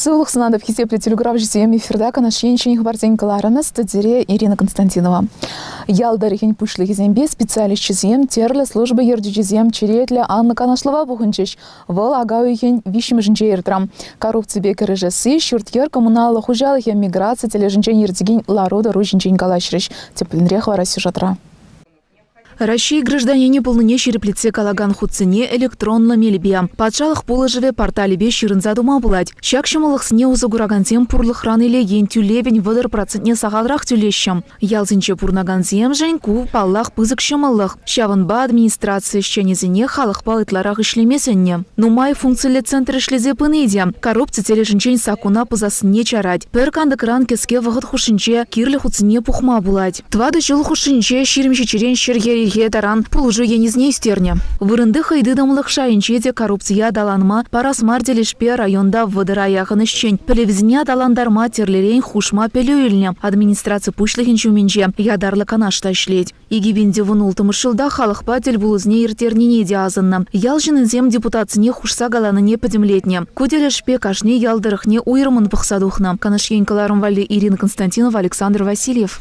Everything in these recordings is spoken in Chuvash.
Сывлӑх сунатӑп, хисеплӗ телекуравҫӑсем. Эфирта Канаш ен ҫӗнӗ хыпарсен кӑларӑмӗ студире Ирина Константинова. Ял тӑрӑхӗн пуҫлӑхӗсемпе специалисчӗсем, тӗрлӗ служба ертӳҫисем черетлӗ анлӑ канашлӑва пухӑнчӗҫ. Вӑл ака уйӑхӗн виҫҫӗмӗшӗнче иртрӗ. Коррупципе кӗрешесси, ҫурт-йӗр коммуналлӑ хуҫалӑхӗ миграци тӗлӗшӗнчен иртекен лару-тӑру ҫинчен калаҫрӗҫ. Тӗплӗнрех вара сюжетра. Раҫҫей гражданинӗ пулнине ҫирӗплетсе калакан хутсене электронлӑ мелпе Патшалӑх пулӑшӑвӗ порталӗпе ҫырӑнса тума пулать. Ҫак ҫӑмӑллӑхсене усӑ куракансем пурлӑхран илекен тӳлевӗн 30 процентне сахалрах тӳлеҫҫӗ. Ялсенче пурӑнакансемшӗн ку, паллах, пысӑк ҫӑмӑллӑх. Ҫавӑнпа администраци ӗҫченӗсене халӑхпа ытларах ӗҫлеме сӗннӗ. Нумай функциллӗ центр ӗҫлесе пыни те коррупци тӗлӗшӗнчен саккуна пӑсассине чарать. Пӗр кантӑкран кӗске вӑхӑт хушшинче кирлӗ хутсене пухма пулать. Тӑватӑ ҫул хушшинче 27-рен 100 таран пулӑшу енӗсене ӳстернӗ. Вырӑнти хӑйтытӑмлӑх шайӗнче те коррупцие аталанма парас мар тӗлӗшпе районта вӑтӑра яхӑн ӗҫчен пӗлӗвӗсене аталантарма тӗрлӗрен хушма пӗлӳ илнӗ. Администраци пуҫлӑхӗн ҫумӗнче ятарлӑ канаш та ӗҫлет. 2016 ҫулта халӑхпа тӗлпулусене ирттернине те асӑннӑ. Ял ҫыннисем депутатсене хушса каланине пӗтӗмлетнӗ. Ку тӗлӗшпе кашни ял тӑрӑхне уйрӑммӑн пӑхса тухнӑ. Канаш ен кӑларӑм валли Ирина Константинова, Александр Васильев.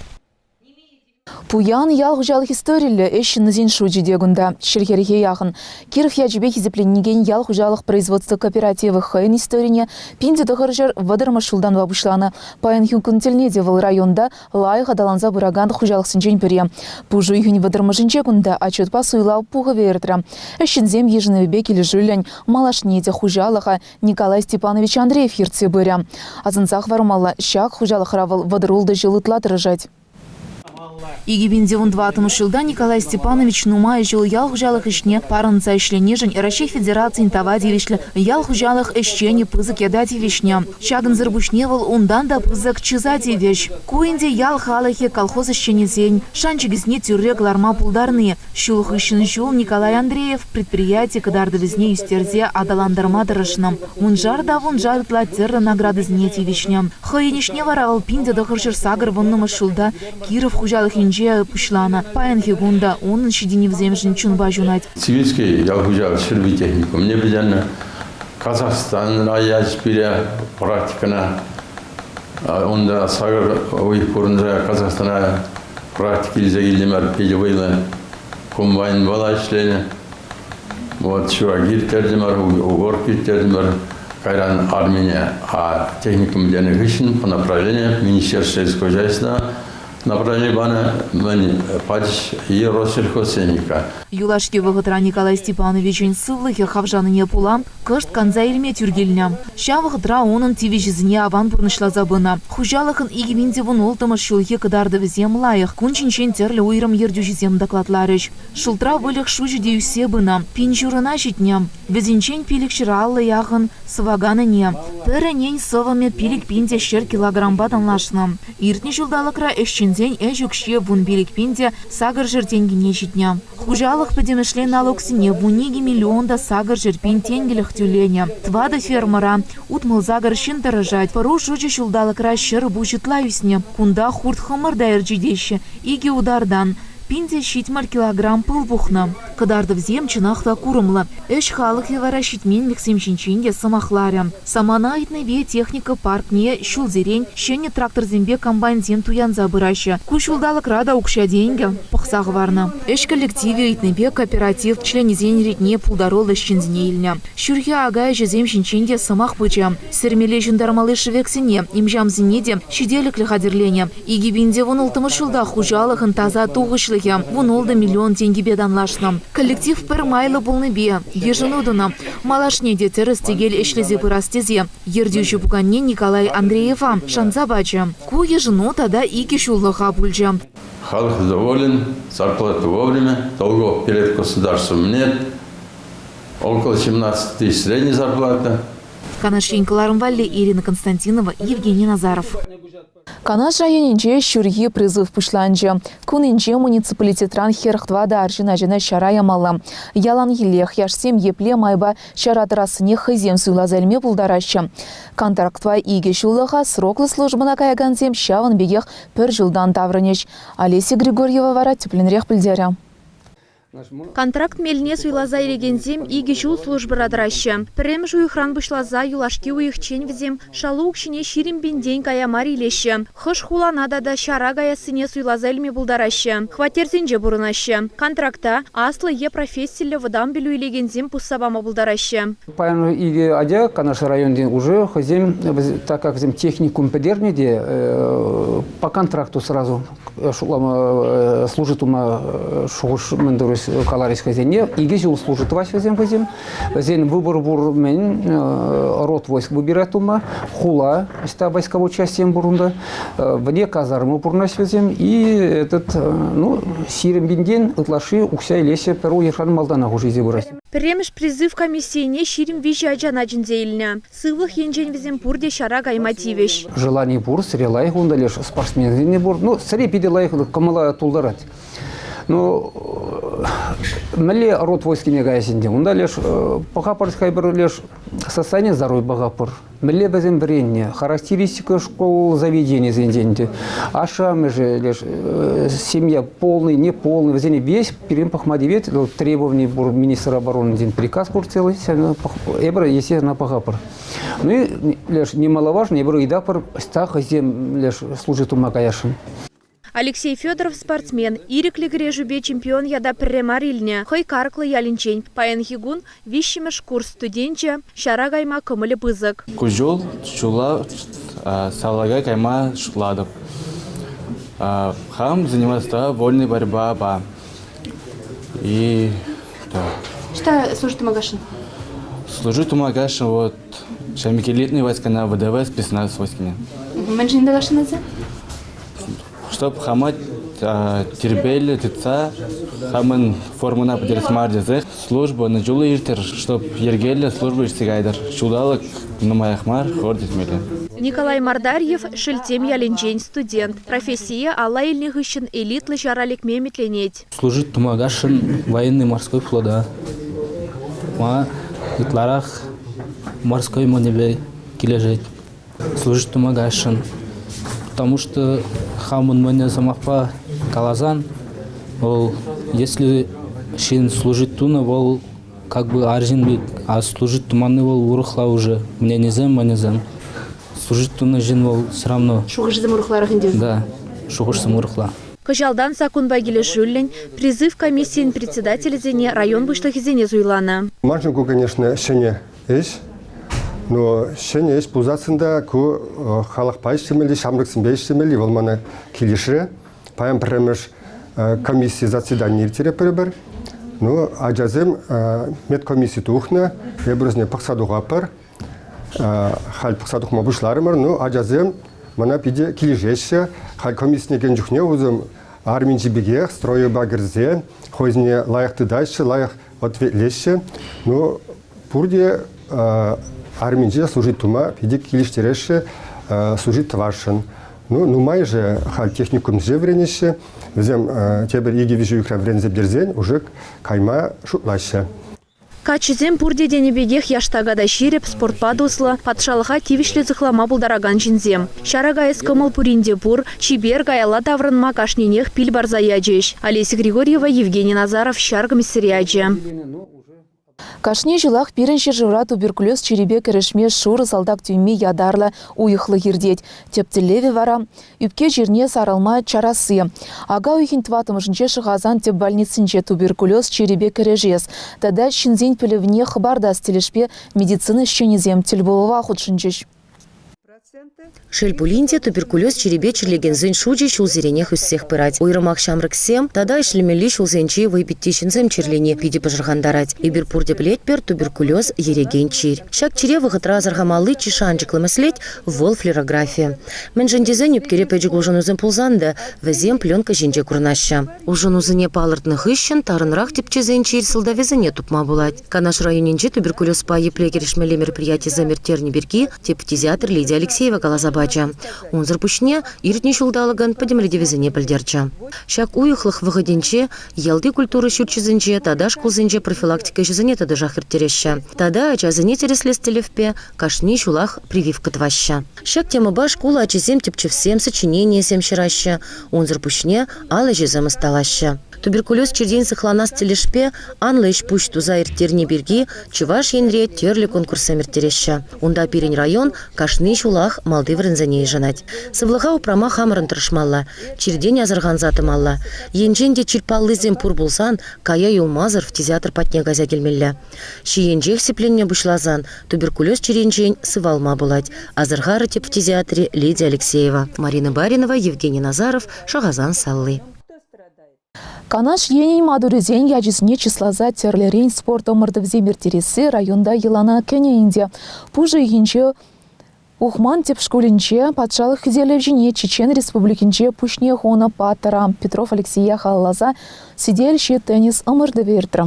Пуян ял хуҫалӑх историллӗ ӗҫ ҫыннисен шучӗ те кунта 140-е яхӑн. Киров ячӗпе хисепленекен ял хуҫалӑх производство кооперативӗ хӑйӗн историне 1930 ҫултанпа пуҫланӑ. Паянхи кун тӗлне те вӑл районта лайӑх аталанса пыракан хуҫалӑхсенчен пӗри. Пуш уйӑхӗн вӑтӑрмӗшӗнче кунта отчетпа суйлав пухӑвӗ иртрӗ. Ӗҫченсем йышӑнӑвӗпе килӗшӳллӗн малашне те хуҫалӑха Николай Степанович Андреев ертсе пырӗ. Асӑнса хӑвармалла, ҫак хуҫалӑхра вӑл 36 ҫул ытла тӑрӑшать. 2014 ҫулта Николай Степанович нумай ҫул ял хуҫалӑх ӗҫне парӑнса ӗҫленишӗн Раҫҫей Федерацийӗн тава тивӗҫлӗ ял хуҫалӑх ӗҫченӗ пысӑк ята тивӗҫнӗ. Ҫакӑнсӑр пуҫне вӑл унтан та пысӑк чыса тивӗҫ. Ку ӗнтӗ ял халӑхӗ колхоз ӗҫченӗсен шанчӑкӗсене тӳрре кӑларма пултарни. Ҫул хыҫҫӑн ҫул Николай Андреев предприяти кӑтартӑвӗсене ӳстерсе аталантарма тӑрӑшнӑ. Вуншар та вуншар ытла тӗрлӗ наградӑсене тивӗҫнӗ. Хӑйӗн ӗҫне вара вӑл 1980-мӗш ҫулта Киров хуҫалӑхӗнче пуҫланӑ. Паянхи кун та унӑн ҫитӗнӗвӗсемшӗн чунпа ҫунать. Цивильский ял хуҫалӑх ҫӗрпӳ техникумне пӗтернӗ. Казахстанра ячӗ пире практикӑна. Унта сакӑр уйӑх пурӑнса Казахстана практика илсе килтӗмӗр. Питӗ вӑйлӑ комбайнпа ӗҫленӗ. Вот ҫураки ирттертӗмӗр, уборка ирттертӗмӗр. Кайран армине, а техникум пӗтернӗ хыҫҫӑн по направлению Министерство сельского хозяйства направлени панӑ, мӗн пачӗҫ и Россельхозтехника. Юлашки вӑхӑтра Николай Степановичӑн сывлӑхӗ хавшанине пула кӑшт канса илме тӳр килнӗ. Ҫав вӑхӑтра унӑн тивӗҫӗсене аван пурнӑҫласа пынӑ. Хуҫалӑхӑн 2016 ҫулхи кӑтартӑвӗсем лайӑх. Кун ҫинчен тӗрлӗ уйрӑм ертӳҫӗсем докладларӗҫ. Шултра выльӑх шучӗ те ӳссе пынӑ, пин ҫурӑна ҫитнӗ. Вӗсенчен 550 яхӑн сӑвакан ӗне. Пӗр ӗнен сӑвӑмӗ 5 пин те 100 килогрампа танлашнӑ. Иртнӗ ҫулталӑкра ӗҫченсен ӗҫ укҫи 15 пин те 800 тенкӗне ҫитнӗ. Хуҫалӑх пӗтӗмӗшле налуксене 12 миллион та 800 пин тенкӗлӗх тӳленӗ. Тӑватӑ фермӑра 68 ҫын тӑрӑшать. Пӑру шучӗ ҫулталӑкра 100 пуҫ ытла ӳснӗ. Кунта хурт-хӑмӑр та ӗрчетеҫҫӗ. Икӗ утартан пин те 70 килограмм пыл пухнӑ. Кӑтартӑвсем чӑнах та курӑмлӑ. Ӗҫ халӑхӗ вара ҫитменлӗхсем ҫинчен те сӑмахларӗ. Самана ыйтнипе техника паркне ҫулсерен ҫӗнӗ тракторсемпе комбайнсем туянса пыраҫҫӗ. Ку ҫулталӑкра та укҫа-тенкӗ пӑхса хӑварнӑ. Ӗҫ коллективӗ ыйтнипе кооператив членӗсен ретне пултаруллӑ ӗҫченсене илнӗ. Ҫурхи ака ӗҫӗсем ҫинчен те сӑмах пычӗ. Сӗрмелле ҫунтармалли шӗвексене, имҫамсене те ҫителӗклӗ хатӗрленӗ. 2016 ҫулта хуҫалӑхӑн таса тухӑҫлӑхӗ 16 миллион тенкӗпе танлашнӑ. Коллектив пӗр майлӑ пулнипе йышӑну тунӑ. Малашне те тӗрӗс-тӗкел ӗҫлесе пырас тесе ертӳҫӗ пуканне Николай Андреева шанса пачӗ. Ку йышӑну тата икӗ ҫуллӑха пулчӗ. Халӑх доволен, зарплата вовремя, долгов перед государством нет, около 17 тысяч средняя зарплата. Канаш ен кӑларӑм валли Ирина Константинова, Евгений Назаров. Канаш районӗнче ҫурхи призыв пуҫланчӗ. Кунӗнче муниципалитетран 44 арҫын ачана ҫара ямалла. Яланхиллех яшсем епле майпа ҫара тӑрассине хӑйсем суйласа илме пултараҫҫӗ. Контрактпа икӗ ҫуллӑха сроклӑ службӑна каякансем ҫавӑн пекех пӗр ҫултан таврӑнӗҫ. Олеся Григорьева вара тӗплӗнрех пӗлтерӗ. Контракт мелне суйласа илекенсем икӗ ҫул службӑра тӑраҫҫӗ. Пӗрремӗш уйӑхран пуҫласа юлашки уйӑхчен вӗсем шалу укҫине 20 пинтен кая мар илеҫҫӗ. Хӑш хулана тата ҫара каяссине суйласа илме пултараҫҫӗ. Хваттерсенче пурӑнаҫҫӗ. Контракта аслӑ е профессиллӗ вӑтам пӗлӳ илекенсем пусса пама пултараҫҫӗ. Паян икӗ ача Канаш районӗнчен уже хӑйсем, так как вӗсем техникум пӗтернӗ те, по контракту сразу шутлама, служить тума шухӑш мӗн турӗҫ, каларӗҫ хӑйсене. Икӗ ҫул служить тӑваҫ вӗсем хӑйсем. Вӗсен выбор пур мӗн, род войск выбирать тума, хула, ӑҫта войсковой частьсем пур унта, вне казармы пурӑнаҫ вӗсем. И этот, ну, 20 пинтен ытлашши укҫа илеҫҫӗ пӗр уйӑхран малтанах уж илсе пыраҫ. Пӗрремӗш призыв комиссийӗне 23 ачана чӗнсе илнӗ. Сывлӑх енчен вӗсем пурте ҫара кайма тивӗҫ. Желани пур, сӗре лайӑх унта леш спортсменсен те пур. Ну, сӗре питӗ лайӑх кӑмӑла тултарать. Ну, мӗнле род войскине каяс ӗнтӗ? Унта леш пӑхапӑр хайпӗр леш состояние здоровья пӑхапӑр. Мӗнле вӗсем вӗреннӗ? Характеристика школ заведенийӗсенчен ӗнтӗ. Ашшӗ-амӑшӗ леш семья полный, не полный, вӗсене весь пирӗн пӑхма тивет. Требовани пур министр обороны приказ пур целый, эпир, естественно, пӑхапӑр. Ну и леш немаловажно, эпир ыйтапӑр, ӑҫта хӑйсем леш служить тума каясшӑн. Алексей Федоров спортсмен, ирӗклӗ кӗрешӳпе чемпион ята пӗрре мар илнӗ. Хӑй Карӑклӑ ялӗнчен. Паянхи кун виҫҫӗмӗш курс студенчӗ, ҫара кайма кӑмӑлӗ пысӑк. Ку ҫул ҫулла салтака кайма шутлатӑп. Хам заниматься вольной борьбапа. И так. Что служить тумагашын? Служить тумагашын вот Шамикелитный войскана ВДВ спецназ войскине. Мӗншӗн тӑвашӑн Чтоб хамать терпеллӗ тытса хамӑн формӑна пӗтерес мар тесе служба на чуллӑ ирттӗр, чтоб йӗркеллӗ служба иртсе кайтӑр. Ҫулталӑк нумаях мар, хор тӗсмелле. Николай Мардарьев Шелтем ялӗнчен студент. Профессие алла илнӗ хыҫҫӑн элитлӑ ҫара лекме ӗмӗтленет. Служить тумагашӑн военный морской флота. Ма ытларах морской мӑнӗпе килӗшет. Служить тумагашӑн. Потому что хамӑн мӑнӗ сӑмахпа каласан, вӑл если ҫын служить тунӑ, вӑл как бы арҫын пек, а служить туманни вӑл урӑхла уже. Мненисем, мӑнӗсем. Служить тунӑ ҫын вӑл все равно. Шухӑшсем урӑхларах ӗнтӗ. Да, шухӑшсем урӑхла. Кӑҫалтан саккунпа килӗшӳллӗн призыв комиссийӗн председателӗсене район пуҫлӑхӗсене суйланӑ. Маншӑн ку, конечно, ҫӗнӗ ӗҫ. Но ҫӗнӗ ӗҫ пулсассӑн та ку халӑхпа ӗҫлемелли, ҫамрӑксемпе ӗҫлемелли вӑл мана килӗшрӗ. Паян пӗрремӗш комисси заседани ирттеретпӗр. Ну, ачасем медкомисси тухнӑ, эпир вӗсене пӑхса тухатпӑр. Халь пӑхса тухма пуҫларӑмӑр. Ну, ачасем мана питӗ килӗшеҫҫӗ. Халь комиссине кӗнӗ чухне вӗсем арминчи пекех стройпа кӗрсе хӑйсене лайӑх тытаҫҫӗ, лайӑх ответлеҫҫӗ. Ну, пурте арминче служить тума питӗ килӗштереҫҫӗ, служить тӑвасшӑн. Ну, нумайӑшӗ халь техникумсенче вӗренеҫҫӗ. Вӗсем тепӗр икӗ-виҫӗ уйӑхра вӗренсе пӗтерсен уже кайма шутлаҫҫӗ. Каччӑсем пурте тенӗ пекех яштака та ҫирӗп, спортпа туслӑ, патшалӑха тивӗҫлӗ сыхлама пултаракан ҫынсем. Ҫара каяс кӑмӑл пурин те пур, чипер каялла таврӑнма кашнинех пил парса ячӗҫ. Олеся Григорьева, Евгений Назаров, ҫар комиссариачӗ. Кашни ҫулах пирӗн ҫӗршывра туберкулез чирӗпе кӗрешме шурӑ салтак тӳми ятарлӑ уйӑхлӑх иртет. Тӗп тӗллевӗ вара – ӳпке чирне сарӑлма чарасси. Ака уйӑхӗн тӑваттӑмӗшӗнче Шӑхасан тӗп больницинче туберкулез чирӗпе кӗрешес тата ҫынсен пӗлӗвне хӑпартас тӗлӗшпе медицина ӗҫченӗсем тӗлпулӑва хутшӑнчӗҫ. Шел пулин те, туберкулез чирӗпе чирлекенсен шучӗ ҫулсеренех ӳссех пырать. Уйрӑмах ҫамрӑксем тата ӗҫлемелли ҫулсенчи вӑйпитти ҫынсем чирлени питӗ пӑшӑрхантарать. Эпир пурте пӗлетпӗр, туберкулез ерекен чир. Ҫак чире вӑхӑтра асӑрхамалли чи шанчӑклӑ меслет вӑл флюорографи. Мӗншӗн тесен ӳпкере пӗчӗк улшӑнусем пулсан та вӗсем пленка ҫинче курӑнаҫҫӗ. Улшӑнусене палӑртнӑ хыҫҫӑн тарӑнрах тӗпчесен чир сӑлтавӗсене тупма пулать. Канаш районӗнче туберкулезпа епле кӗрешмелли мероприятисем ирттернӗ пирки тӗп фтизиатр Лидия Алексеевна. Алексеева каласа пачӗ. Унсӑр пуҫне иртнӗ ҫулталӑкӑн пӗтӗмлетӗвӗсене пӗлтерчӗ. Ҫак уйӑхлӑх вӑхӑтӗнче ялти культура ҫурчӗсенче тата шкулсенче профилактика ӗҫӗсене тӑтӑшах ирттереҫҫӗ. Тата ачасене тӗрӗслес тӗллевпе кашни ҫулах прививка тӑваҫҫӗ. Ҫак темӑпа шкул ачисем тӗпчевсем, сочиненийӗсем ҫыраҫҫӗ. Унсӑр пуҫне ал ӗҫӗсем ӑсталаҫҫӗ. Туберкулез чиртен сыхланас тӗлӗшпе анлӑ ӗҫ-пуҫ туса ирттерни пирки Чӑваш Енре тӗрлӗ конкурссем ирттереҫҫӗ. Унта пирӗн район кашни ҫулах малти вырӑнсене йышӑнать. Сывлӑха упрама хамӑрӑн тӑрӑшмалла, чиртен асӑрханса тӑмалла. Енчен те чир паллисем пур пулсан кая юлмасӑр фтизиатр патне кайса килмелле. Ҫийӗнчех сипленме пуҫласан туберкулез чирӗнчен сывалма пулать, асӑрхарӗ тӗп фтизиатри Лидия Алексеева. Марина Баринова, Евгений Назаров, Шӑхасан Салли. Канаш енӗн маттурӗсен ячӗсене чысласа тӗрлӗрен спорт ӑмӑртӑвӗсем ирттересси районта йӑлана кӗнӗ ӗнтӗ. Пушӑ уйӑхӗнче Ухман тӗп шкулӗнче патшалӑх хӳтӗлевҫине Чечен Республикинче пуҫне хунӑ паттӑра Петров Алексее халалласа сӗтел ҫи теннис ӑмӑртӑвӗ иртрӗ.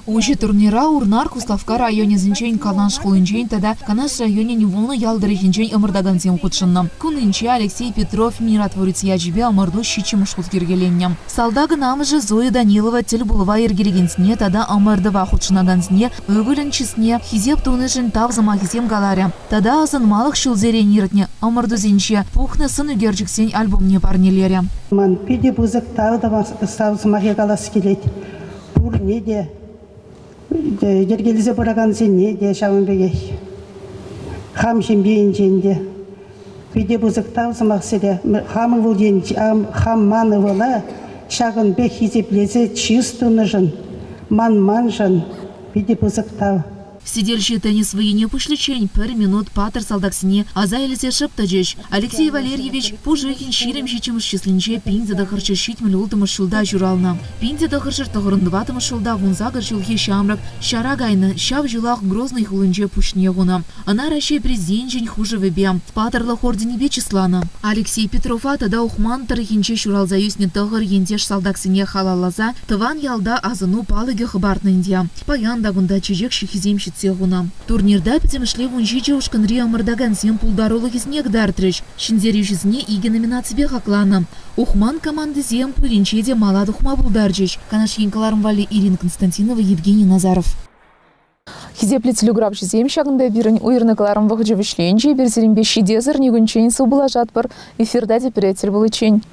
Уҫӑ турнира Урнар Куславкка районӗсенчен, Канаш хулинчен тата Канаш районӗн вунӑ ял тӑрӑхӗнчен ӑмӑртакансем хутшӑннӑ. Кунӗнче Алексей Петров миротворец ячӗпе ӑмӑрту ҫиччӗмӗш хут йӗркеленнӗ. Салтакӑн амӑшӗ Зоя Данилова тӗл пулӑва йӗркелекенсене тата ӑмӑртӑва хутшӑнакансене ывӑлӗн чысне хисеп тунишӗн тав сӑмахӗсем каларӗ тата асӑнмалӑх ҫулсерен иртнӗ ӑмӑртусенче пухнӑ сӑн ӳкерчӗксен альбомне парнелерӗ. Ман питӗ пысӑк тав тав сӑмахӗ калас килет. Пурне те йӗркелесе пыракансене те ҫавӑн пекех. Хам ҫемье те. Питӗ пысӑк тав сӑмах сире. Хам ывӑл хам ман ывӑла ҫакӑн пек хисеплесе чыс тунӑшӑн, манманшӑн питӗ пысӑк тав. Сӗтелҫи теннис вӑййине пуҫличчен пӗр минут паттӑр салтаксене аса илсе шӑп тӑчӗҫ. Алексей Валерьевич пуш уйӑхӗн 27-мӗш числинче 1976 ҫулта ҫуралнӑ. 1994 ҫулта вунсакӑр ҫулхи ҫамрӑк ҫара кайнӑ, ҫав ҫулах Грозный хулинче пуҫне хунӑ. Ӑна Раҫҫей Президенчӗн хушӑвӗпе, Паттӑрлӑх орденӗпе чысланӑ. Алексей Петрова тата Ухман тӑрӑхӗнче ҫуралса ӳснӗ тӑхӑр ентеш салтаксене халалласа тӑван ялта асӑну палӑкӗ хӑпартнӑ ӗнтӗ. Паян та кунта чечек ҫыххисем ҫитсе хунӑ. Турнирта пӗтӗмӗшле 17 ушкӑнри ӑмӑртакансем пултарулӑхӗсене кӑтартрӗҫ. Ҫӗнтерӳҫӗсене икӗ номинаципе хакланӑ. Ухман командисем пуринче те мала тухма пултарчӗҫ. Канаш ен кӑларӑм валли Ирина Константинова, Евгений Назаров. Хисеплӗ телеграфҫӑсем, ҫакӑнта пирӗн уйӑрнӑ кӑларӑм вӑхӑчӗ вӗҫленчӗ. Эпир сирӗнпе ҫитес эрнекунччен сывпуллашатпӑр. Эфирта тепре тӗл пуличчен.